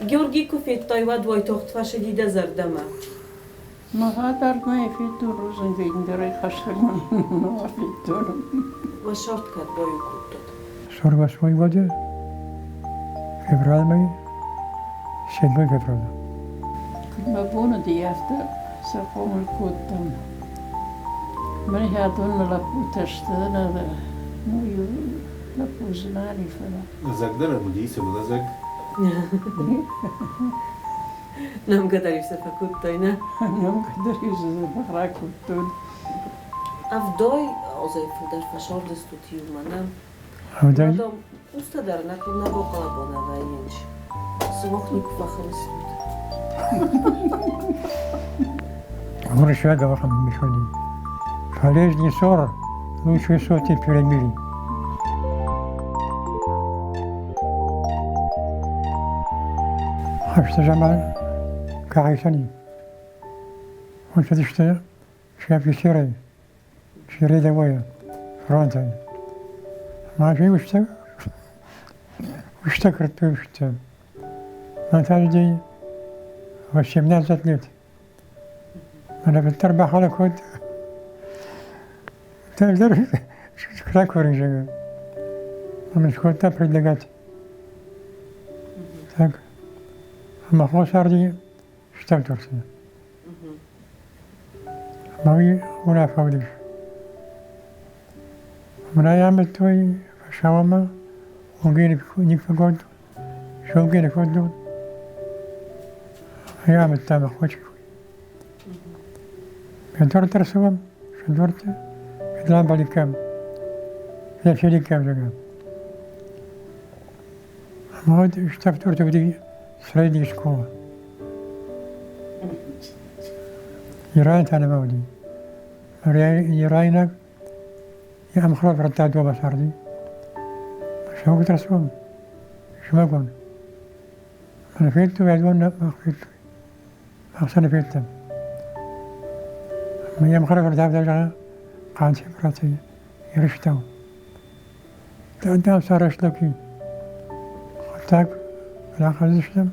Георгий куы федтай, уӕд уайтагъд фӕцыди дӕ зӕрдӕмӕ? Мӕхӕдӕг мӕ федтон рудзынгӕй ӕндӕрӕй хӕстӕгмӕ нӕ федтон. Уӕ сӕрд кӕд баиу кодтат? 48 года, февраль мӕй, 7 февраля. Куыд мӕ бон уыди, афтӕ сӕ хъомыл кодтам. Мӕн хӕдонмӕ лӕппутӕ сты, ну, иу лӕппу дзы нал и, фӕлӕ. Лӕдзӕг дӕр ӕм уыди, цыбыр лӕдзӕг. Нӕмгӕ дӕр-иу сӕ фӕкодтай, нӕ? Нӕмгӕ дӕр-иу сӕ ракодтон. Авдой азӕй фылдӕр фӕсардыстут иумӕ, нӕ? Авдой? Уӕдӕ устӕ дӕр нӕ нӕ бохъалабона вӕййынц. Сымах никуы фӕхыл стут. Уырыссаг ахӕм механизм. Полезнее ссор, лучше сотни перемирий. Хӕсты заман кӕхицӕн уыцыдысты се офицерӕй, се рядовойӕ фронтӕй. Мӕхи устӕ кырдтой устӕ. Наталья 18 лет. Мӕнӕ фыддӕр бахӕлӕг кодта. Тогда ракурын Он скодта предлагать. Так. Ӕмӕ хосарди ставдурсы. Ӕмӕ уый уынаффӕ уыдис. Мӕнӕй амыдтой фӕсауӕмӕ, уынгӕ никуы шоугӕ кодтон. Ӕй амыдта мӕ хочы. Дорддӕр цӕуӕм, дордты, ламбаликкам, феликкам, зӕгъӕм. Ӕмӕ уӕд ставдурты уыди средний школа. Иран та нӕма уыди. Ирайнаг ӕмхуро радта дыууӕ царди. Саугдӕр цӕуӕм, зымӕгон. Мӕнӕ федтой, адон мах федтой. Мах сӕ нӕ федтам. Ӕмӕ йӕм хӕрӕг зӕгъы, Хъанци братӕй Ирыстау. Дам сарӕзт лӕг и. Хъуыддаг рахӕсдзыстӕм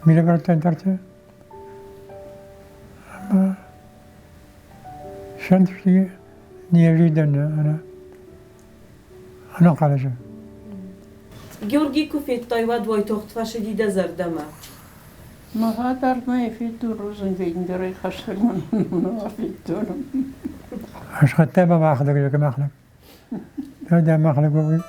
минӕвӕрттӕн дӕртӕ. Ӕмӕ сӕнтысти неожиданно ӕнӕ ӕнӕнхъӕлӕджы. Георгий куы федтай, уӕд уайтагъд фӕцыди дӕ зӕрдӕмӕ? Мӕхӕдӕг мӕ федтон рудзынгӕй ӕндӕрӕй хӕстӕгмӕ нӕ федтон. Ӕсхъӕдтӕ ба махлӕг махлӕг. Да, махлӕг.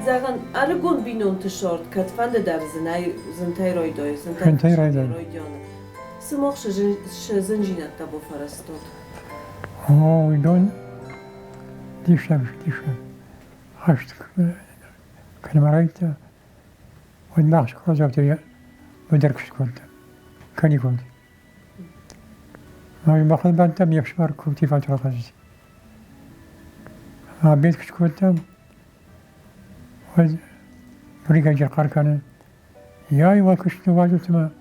Зӕгъӕн, ӕрыгон бинонты сорт кӕдфӕнды дӕр зынӕй зынтӕй райдайы, Зынтӕй райдайы. райдианы. Сымах цы зындзинӕдтӕ бафӕрӕзтат? О, уыдон диссаг, диссаг. Хӕст кӕнӕ райдыдта, уӕд мах скъоладзаутӕ уӕддӕр куыст кодтам, каникулты. Махӕн бадтам ме фсымӕр Курти фӕтӕрхъыз. Обед куы скодтам, уӕд бригадир хъӕр кӕны: Яй, уӕ куыст ныууадзут ӕмӕ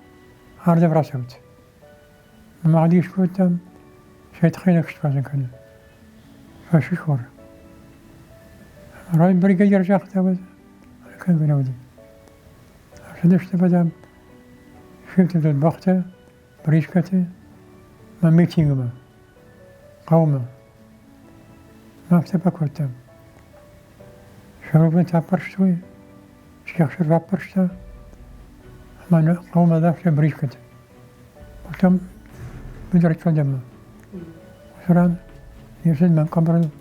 ардӕм рацӕут. Мах дис кодтам, Сӕ тыххӕй кӕны. Фӕсихор. Рай бригадир загъта, уӕд кӕнгӕ уыди. Ӕрцыдысты бадӕм, сифтыгътой бӕхтӕ, бричкӕты мӕ митингмӕ, хъӕумӕ. Афтӕ бакодтам. Сӕрубынтӕ аппӕрстой, сиахсы раппӕрста ӕмӕ нӕ хъӕумӕ ластой бричкӕты. Потом быдыры чъылдыммӕ. Уыцы ран не рцыд мӕ къӕбӕрыл.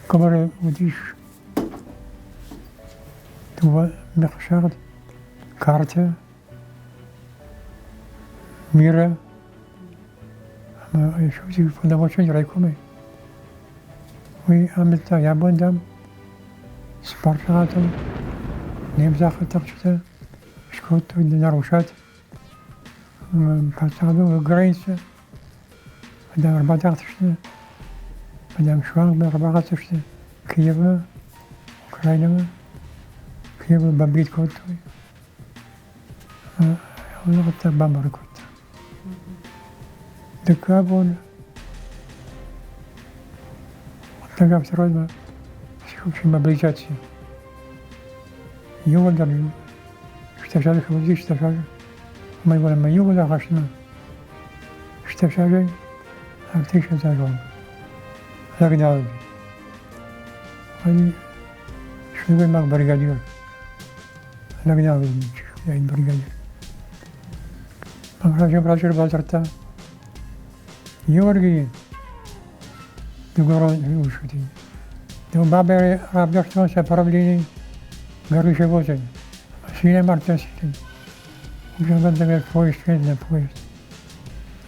Къӕбӕры уыдис дыууӕ михсагъд картӕ, мирӕ ӕмӕ ис фӕндаггон райкомӕй. Уый амыдта йӕ бон, дам, Спартанатыл немыцаг тӕхджытӕ скодтой нарушать паддзахадон границӕ, адӕм ӕрбатахтысты, адӕм суангмӕ ӕрбахӕццӕ Киевмӕ, Украинӕмӕ. Киевы бомбить кодтой. Уый бамбарын кодта. Дыккаг бон хъуыддаг второймӕ всеобщей мобилизации. Иууылдӕр стӕфсады уыди стӕфсады. Ӕмӕ ӕмӕ иууылдӕр хӕстмӕ стӕфсадӕй ӕртыссӕдз онг. Лӕг нал уыди. Уый сылгоймаг бригадир. Лӕг нал уыди бригадир. Раджы бадзырдта Георгий Дыгурон ус уыди. Бабӕ равдӕрстон сӕ правлений горючевозӕй. Машинӕ мӕрдтӕ цыди. Уыдон поезд федна поезд.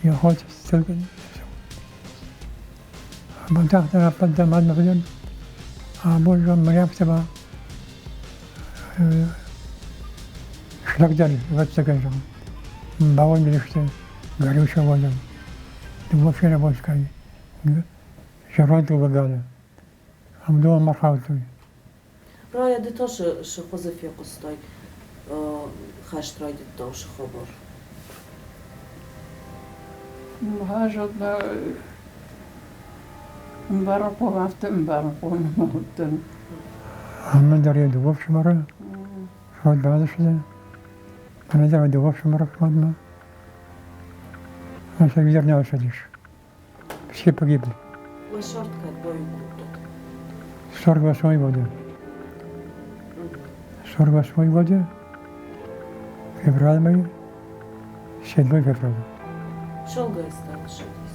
Йӕ хот Батахта ӕппӕт дӕр мадмӕ фӕдӕн. Абон мӕ ба слӕгдӕр, ӕвӕццӕгӕн, зӕгъын. Бауӕндыдысты горючевозӕн. Дыууӕ ферӕвозкӕй зӕронд галы. Ӕмдуан ӕрхаудтой. Рая, ды та цы хуызы фехъуыстай, хӕст райдыдта уыцы хабар? Мхазотмӕ ӕмбарынхъом афтӕ ӕмбарынхъом нӕ уыдтӕн. Ӕмӕ дӕр йӕ дыууӕ фсымӕры фӕд бадысты. Ӕмӕ дӕр йӕ дыууӕ фсымӕры фӕдмӕ. Ӕмӕ сӕ изӕр нал ссыдис. Все погибли. Уӕ сӕрд кӕд баиу кодтат? 48 года. 48 года, февраль мӕйы, 7 февраля. Шалгай стал ссыдис?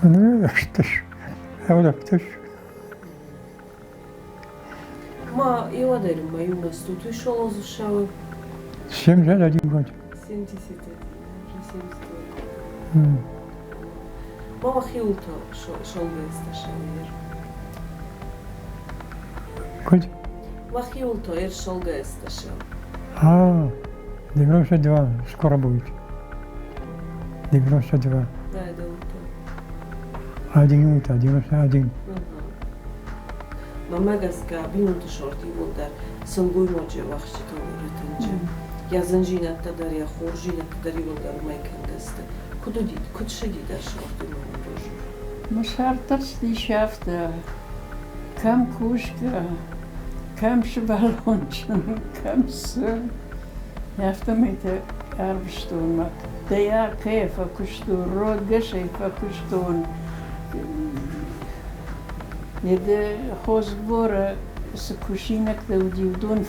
Ну, что ж, ӕвлӕфтыс. Ма иуӕдӕр ма иумӕ стут уый шолозы 71 год. 71, уже 72 года. Ма хиулта шолгайста шауер. Куыд? Махиулто эр шолгайста шау. А, 92 скоро будет. 92. Да, это уто. Один ута, 91. Ма мӕгӕсгӕ бинонты сорт иууылдӕр сылгоймаджы уӕхсчытыл рытынджы. Йӕ зынзинӕдтӕ дӕр, йӕ хорздзинӕдтӕ дӕр иууылдӕр уымӕй кӕнгӕ сты. Куыд уыди, куыд ссыди дӕ сорт уымӕн рожур? Мӕ сӕрд ӕрцыдис афтӕ, кӕм кусгӕ, кӕм сывӕллонджын, кӕм цы. Афтӕмӕй та ӕрвыстон мӕ дояркӕйӕ фӕкуыстон, родгӕсӕй фӕкуыстон. Еды хозсборы цы кусинӕгтӕ уыди, уыдон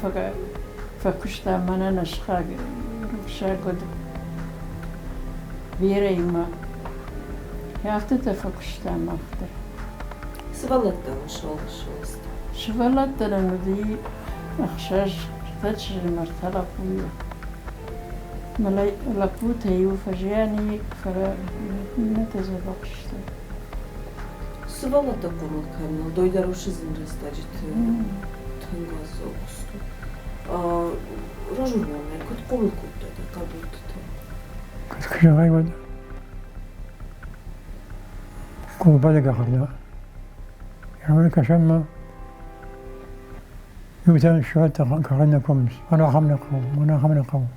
фӕкуыста мӕнӕн сыхаг рухсаг уыд Верӕимӕ. Афтӕтӕ фӕкуыстам мах дӕр. Сывӕллӕттӕ уын сты? Сывӕллӕттӕ нын уыди ӕхсӕз, ӕртӕ чызджы ӕмӕ ӕртӕ лӕппуйы. Лӕппутӕй иу фӕзиан и, фӕлӕ иннӕтӕ дзӕбӕх сты. Сывӕллӕттӕ хъомыл кӕныныл дой дӕр уыцы зын рӕстӕджыты тынг уӕззау куыст у. Рожурманӕй куыд хъомыл кодтай дӕ хъӕбулты та? Куыд зӕгъай, уӕд къулбадӕг ахуырда. Ирон кӕсӕнмӕ иутӕ сывӕллӕттӕ кӕрӕн нӕ комынц. Мӕн ахӕм нӕ хъӕуы, мӕн ахӕм нӕ хъӕуы.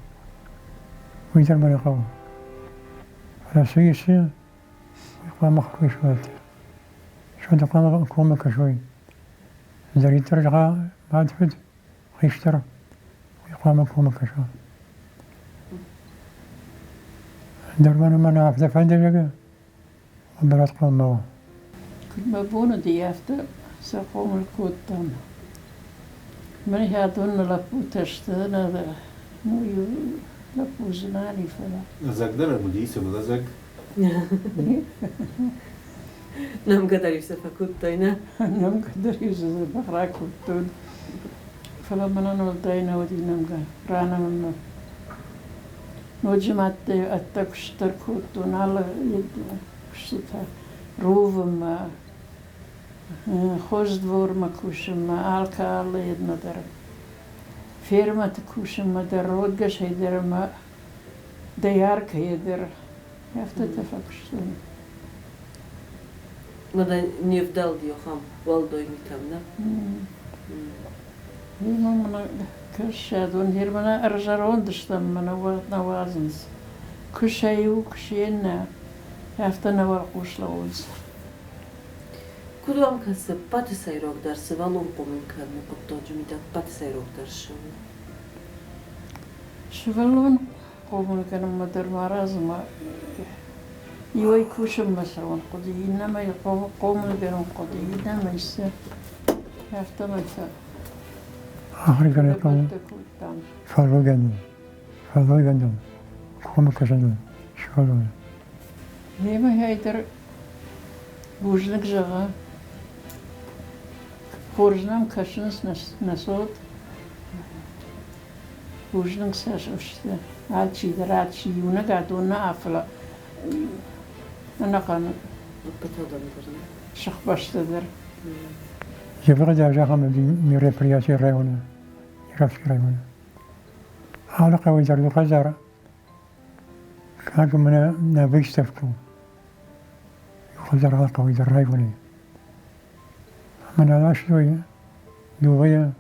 Уый дӕр мӕ нӕ хъӕуы. Фӕлӕ цы исы, уый хъуамӕ хъуысы уӕд. Сӕ хъуамӕ коммӕ кӕсой. Цыдӕриддӕр зӕгъа мад, фыд, хистӕр, уый хъуамӕ коммӕ кӕса. Ӕндӕр мӕн мӕнӕ афтӕ фӕнды, зӕгъы, брат хъуамӕ уа. Куыд мӕ бон уыди, афтӕ сӕ хъомыл кодтам. Мӕн хӕдон нӕ лӕппутӕ сты, нӕ, ну, иу лӕппу дзы нал и, фӕлӕ. Лӕдзӕг дӕр ӕм уыди, цы лӕдзӕг? Нӕмгӕ дӕр-иу сӕ фӕкодтай, нӕ? Нӕмгӕ дӕр-иу сӕ дзӕбӕх ракодтон. Фӕлӕ мӕнӕн уӕлдай нӕ уыди нӕмгӕ ранӕмынмӕ. Ноджы ма ӕддӕ куыст дӕр кодтон, алы куыстытӕ ровынмӕ, хоздвормӕ кусынмӕ, алкӕ алы едмӕ дӕр. Фермӕты кусынмӕ дӕр, родгӕсӕй дӕр ӕмӕ дояркӕйӕ дӕр. Афтӕтӕ фӕкуыстон. Мӕнӕ не вдӕлди ахӕм уӕлдай митӕм, нӕ? Уымӕ мӕнӕ кӕсӕдон мӕнӕ ӕрзӕронд стӕм, мӕнӕ нӕ уадзынц. Куы сӕ иу, куы се ннӕ, афтӕ нӕ уӕлхъус лӕууынц. Куыд уӕм кӕсы, ӕппӕты сӕйрагдӕр сывӕллон хъомыл кӕныны хъуыддаджы мидӕг ӕппӕты сӕйрагдӕр цы у? Сывӕллон хъомыл кӕнынмӕ дӕр ма размӕ иуӕй кусынмӕ цӕуын хъуыди, иннӕмӕй хъомылгӕнӕн хъуыди, иннӕмӕй цы. Афтӕмӕй та Ахуыргӕнӕг хъӕуы кодтам. фӕллойгӕнӕн, фӕллойгӕнӕн, комы кӕсӕнӕн, сывӕллоны. Гъемӕ дӕр бузныг зӕгъа. Хорз нӕм кӕсынц нӕ цот. Бузныг сӕ сты. Алчидӕр, алчи иунӕг адон нӕ, фӕлӕ ӕнӕхъӕн Ӕппӕт адӕм дӕр нӕ. сыхбӕстӕ дӕр. Евгъуыд зӕгъӕм мероприятие районы, Ирӕфи районы. Алы хъӕуы дӕр иу хӕдзар, как мӕнӕ на выставку. Иу хӕдзар алы хъӕуы дӕр районы. Мӕнӕ ластой дыууӕйӕ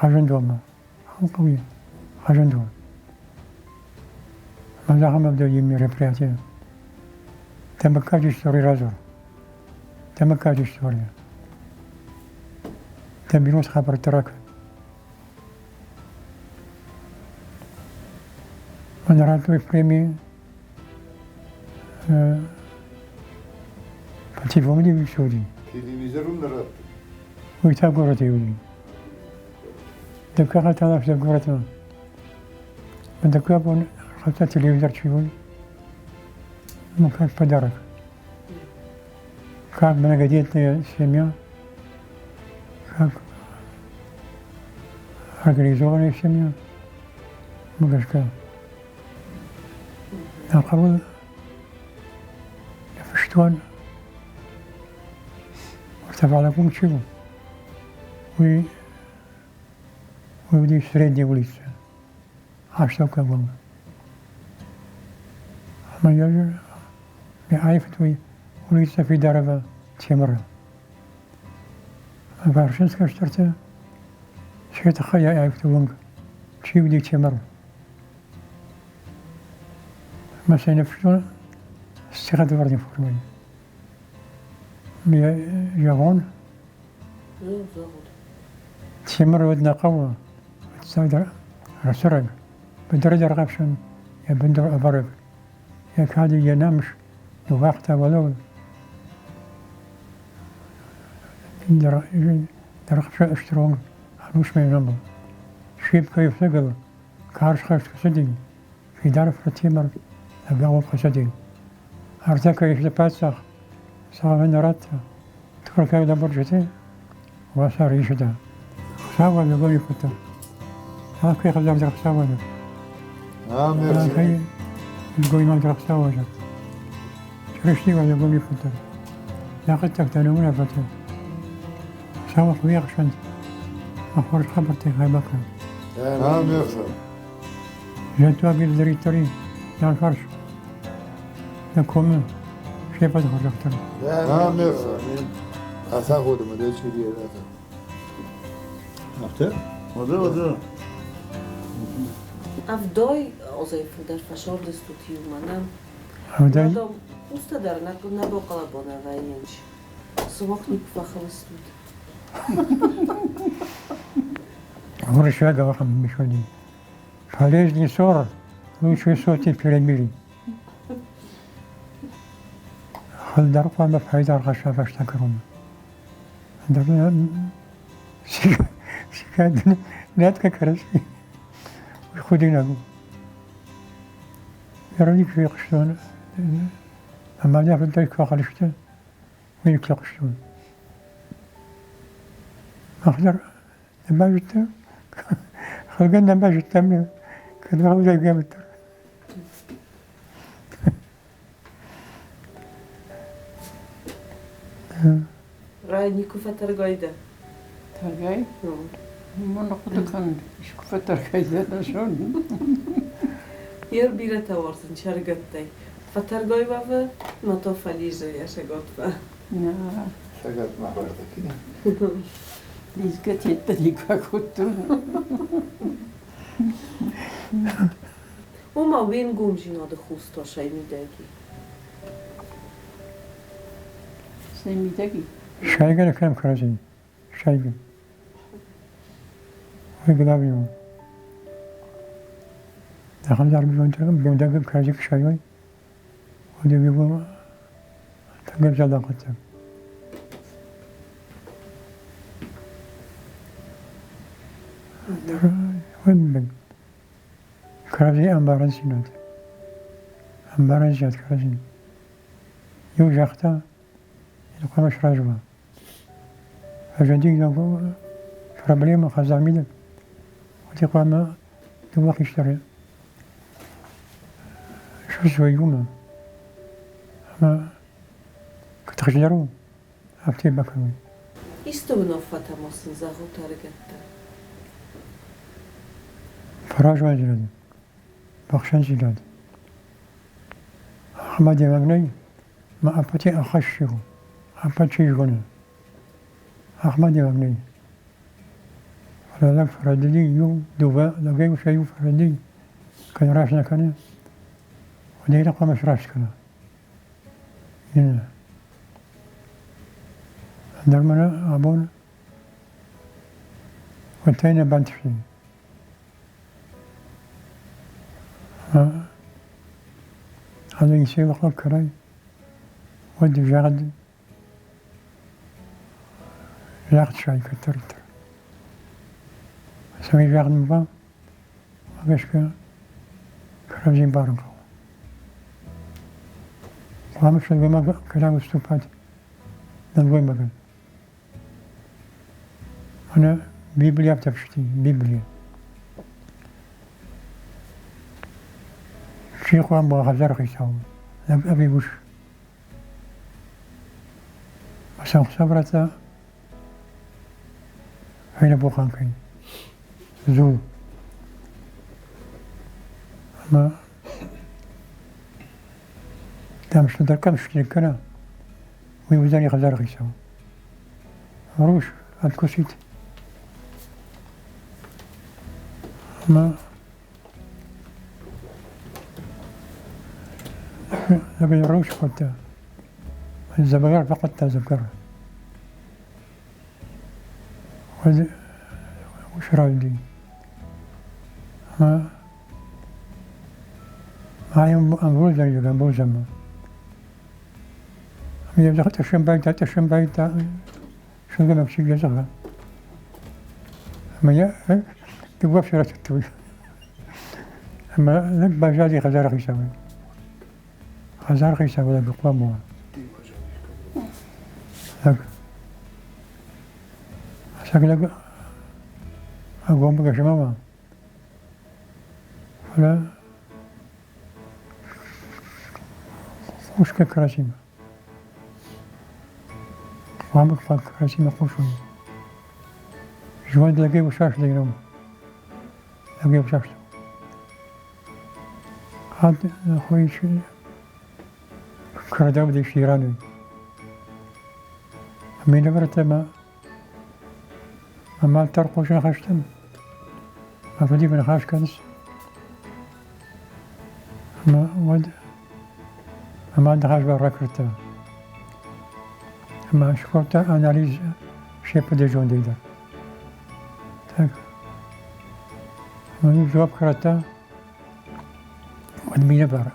Хъазӕндонмӕ. Хъӕуы Хъазӕндон. Ӕмӕ ахӕм ӕвдӕйы мероприятие. Дӕ мыггаджы истори радзур. Дӕ мыггаджы истори. Дӕ бинонты хабӕрттӕ ракӕн. Мӕн радтой преми По телефону уыди. Телевизор уын нӕ радтой? Уый та горӕты уыди. Дыккаг та горӕтмӕ. Дыккаг бон хӕццӕ телевизор чи уыд, ну, как подарок. Как многодетная семья, как организованная семья, мужичка. Нӕ хъӕуы фыстон ортофалакум чи у, уый уыди средняя улица, астӕуккаг уынг. Ӕмӕ йӕ аивтой улица Фидарова Темыры. Фӕрсынц кӕстӕртӕ, се тыххӕй аивтой уынг, чи уыди Темыр. Ӕмӕ сӕ ныфстон стихотворной формӕйы. Зӕгъон? Темыр уыд нӕ хъӕуы фыццагдӕр ӕрцӕрӕг, быдыры дӕргъӕвсӕн йӕ бындур ӕвӕрӕг, йӕ кады йӕ намыс ныууагъта уӕлӕуыл. Дӕргъӕвсы стыр онг ӕнусмӕ номыл. Шипкӕйы фцӕгыл карз хӕст фӕцыди, фидар фыртимӕ лӕгау фӕцыди. Ӕртӕ кӕйсты паддзах цалынмӕ нӕ радта, туркаг лӕбурджыты уацары исыда. Хуыцауӕн лӕгой кодта. Алкӕй хӕдзар дӕр Хуыцауӕн. Алкӕй гоймаг дӕр Хуыцауӕн. Чырысти лӕгой кодта. Йӕ хъуыддӕгтӕ нӕ уынаффӕтӕ. Хуыцауы хуыйӕхсӕнт ӕмӕ хорз хабӕрттӕй хай бакӕн. Зӕдтуаг директори Янфарс нӕ комы се ппӕты хорзӕхтӕн. Амин. Ацаходы дӕ чуди. Афтӕ? Ода, ода. Авдой азӕй фылдӕр фӕсардыстут иумӕ, нӕ? Авдӕй. Хъустӕ дӕр нӕ бохъалабонӕ вӕййынц. Сымах никуы фӕхыл стут. Уырыссаг ахӕм мисони. Полезный ссор лучше сотни перемирий. Хылдар хъуамӕ пайда ӕрхӕсса фӕстаг кӕронмӕ. Ӕндӕр нӕтгӕ кӕрӕдзи худинаг у. Вероник фехъуыстон, ӕмӕ нӕ фыдӕй куы ахӕлысты, уый фехъуыстон. Мах дӕр нӕ базыдтам, хӕргӕ нӕ базыдтам, кӕд рауайгӕ уӕддӕр. Рай никуы фӕтӕргай дӕ? Тӕргай? Мӕн хъуыды кӕн, искуы фӕтӕргай дӕ нӕ зонын. Ер бирӕтӕ уарзын чӕргӕттӕй. Фӕтӕргай уӕвы, но то фӕлизы йӕ сӕготмӕ. Нӕ. Сӕгатмӕ хӕрдӕки. Лизгӕ теттӕ никуы акодтон. Ома уе нгомдзинады хус тасӕй мидӕги. Сӕ мидӕги? Сайгӕ нӕ кӕнӕм кӕрӕдзи. Сайгӕ. Уый главный у. Ахӕм дӕр бионтӕ кӕрӕдзи куы сайой, уӕд иу тынг ӕвзӕр хъуыддаг. Кӕрӕдзи ӕмбарындзинад. Ӕмбарындзинад кӕрӕдзи. Иу загъта, йын хъуамӕ сразы уа. Фӕзынди проблемӕ хӕдзармидӕг. Уыди хъуамӕ дыууӕ хистӕры сусой иумӕ. Ӕмӕ куыд хуыздӕр у, афтӕ бакӕной. Исты уынаффӕтӕ ма сын зӕгъут ӕрыгӕттӕ? Фӕразондзинад, бахсӕндзинад. Ахӕм адӕймаг нӕй, ӕмӕ ӕппӕтӕй ӕххӕст у, ӕппӕт чи зоны. Ахӕм адӕймаг нӕй. Фӕлӕ лӕг фӕрӕдыди иу, дыууӕ лӕгӕй усӕй иу фӕрӕдыди, кӕд раст нӕ кӕны, уӕд ӕй хъуамӕ сраст кӕна. Иннӕ. Ӕндӕр мӕнӕ абон уӕдтӕй нӕ бантысти. Ӕмӕ исеуӕхъӕ кӕрӕй, уӕд загъд загъд сай кӕддӕриддӕр. Цӕмӕй загъд ма, уымӕ гӕсгӕ кӕрӕдзи барын хъӕуы. Хъуамӕ сылгоймаг кӕна выступать нӕлгоймагӕн. Мӕнӕ Библи афтӕ фысти, Библи. Чи хъуамӕ уа хӕдзары хицау, лӕг ӕви ус? Сӕм Хуыцау фӕйнӕ буханкӕй дзул. Ӕмӕ дам стыр кӕм стыр кӕна, уый уыдзӕни хӕдзары хицау. Рус откусить. Ӕмӕ рус кодта. Дзӕвгар фӕхъуыдта дзӕвгар. Уӕд ус рауди. Ӕмӕ ма ӕмбулдзӕн ӕмбулдзӕн. Ӕмӕ йӕ дзыхы тъыссын байдыдта, тъыссын байдыдта, сылгоймаг чи йӕ дзыхы. Ӕмӕ йӕ дыууӕ ферӕтыдтой. Ӕмӕ лӕг баззади хӕдзары хицауӕй. Хӕдзары хицау лӕг хъуамӕ уа. Лӕг. Ӕцӕг лӕг ӕгомыгӕс ма уа. Фӕлӕ хъусгӕ кӕрӕдзимӕ. Хъуамӕ кӕрӕдзимӕ хъусой. Зонд лӕгӕй усас лӕгӕй лӕгӕй усас. Хатт хуыйы кӕрдӕг Ираны. Минӕвӕрттӕ ма ӕмӕ тӕрхъус ныхӕстӕм, мӕ фыдимӕ ныхас кӕнынц. Ӕмӕ уӕд мӕ мад ныхасмӕ ракуырдта. Ӕмӕ скодта анализ се ппӕты зондӕй дӕр. Так. Ӕмӕ дзуапп куы радта, уӕд минӕвар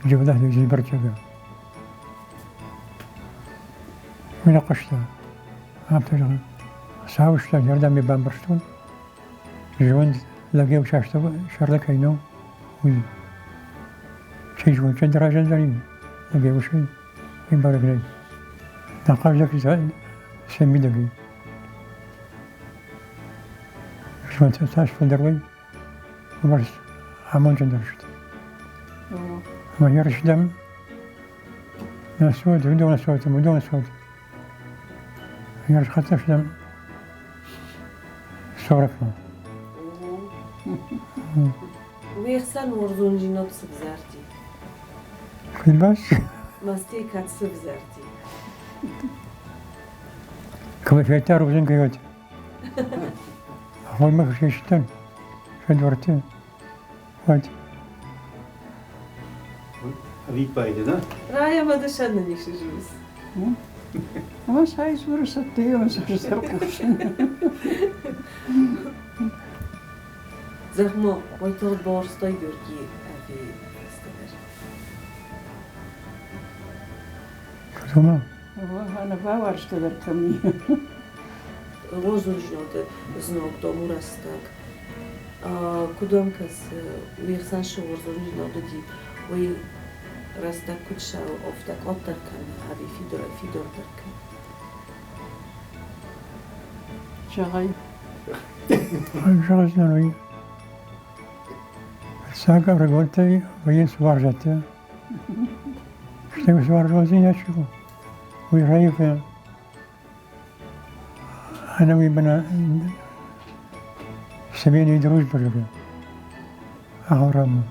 Джевдахи Зиберчага. Уый нӕ хъуыста. Афтӕ зӕгъы, Сауыстӕ зӕрдӕ ме бамбӕрстон, зонд лӕгӕй сӕрдӕ кӕй нӕу, уый. Чи зондджын разындзӕни лӕгӕй усӕй, уый бӕрӕг нӕй. Нӕ хъӕздыг сӕ мидӕг и. Зонд цас фылдӕр уой, уымӕ амондджындӕр сты. Ӕмӕ ерысдӕм нӕ цот, уыдоны цот, уыдоны цот. Ерысхӕццӕ стӕм сорокмӕ. Уе хсӕн уарзондзинад сывзӕрди? Куыд Мастей кӕд сывзӕрди? Куы федта рудзынгӕй уӕд. Ӕххормаг систӕн сӕ дуӕртты, уӕд. Ӕвиппайды, нӕ? Райа ма дӕсӕн ис жус. Ӕмӕ сай дзуры сӕттӕйон зӕрдӕхъусын. Зӕгъ-ма, уайтагъд бауарзтай Георгий ӕви фӕстӕдӕр? Куыд Ӕнӕ бауарзта дӕр кӕм и. Лозунджиноты зног дом у рӕстӕг. Куыд уӕм кӕсы, уе хсӕн цы уарзондзинад уыди, уый рӕстӕг куыд цӕуы, афтӕ къаддӕр кӕны ӕви фидардӕр кӕны? Зӕгъай. Зӕгъдзынӕн уый. Фыццаг ӕрыгонтӕй вӕййынц уарзӕттӕ. Стӕй уыцы уарзондзинад чи у, уый раивы ӕнӕуи мӕнӕ семейный дружба зӕгъы ахуыраммӕ.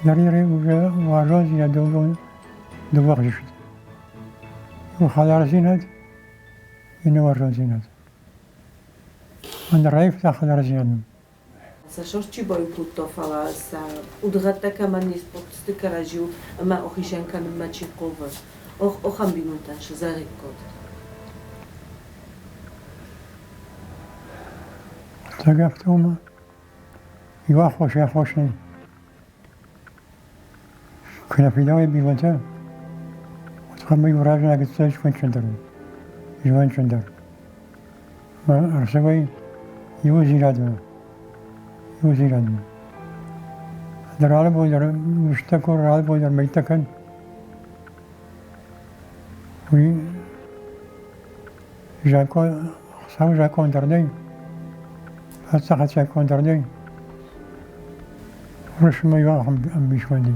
Дӕр уже уарзондзинад дыууӕ хуызы сты. Иу хӕлардзинад, иннӕ уарзондзинад. Ӕндӕр раивта хӕлардзинадмӕ. Сӕ сорт чи баиу кодта, фӕлӕ сӕ удыгъӕдтӕ кӕмӕн не сбадтысты кӕрӕдзиуыл ӕмӕ охисӕн кӕнынмӕ чи хъавы, ахӕм бинонтӕн цы зӕгъиккат? Хъуыддаг афтӕ у ӕмӕ иу аххос аххос нӕй. Куы нӕ фидауой бинонтӕ, уӕд хъуамӕ иу размӕ гыццыл зондджындӕр у, зондджындӕр. Ӕмӕ ӕрцӕуой иудзинадмӕ, иудзинадмӕ. Ӕндӕр алы бон дӕр устӕ кур, алы бон дӕр мӕйтӕ кӕн. Уый закъон, Хуыцауы закъон дӕр нӕй, паддзахад закъон дӕр нӕй. Уырысмӕ иу ахӕм ӕмбисонд и.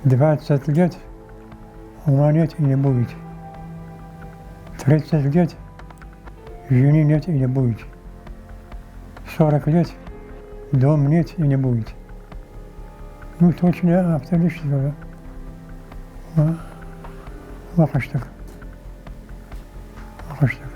Двадцать лет ума нет и не будет. 30 лет жены нет и не будет. 40 лет дом нет и не будет. Ну, точно абсолютно уахӕстӕг. Уахӕстӕг.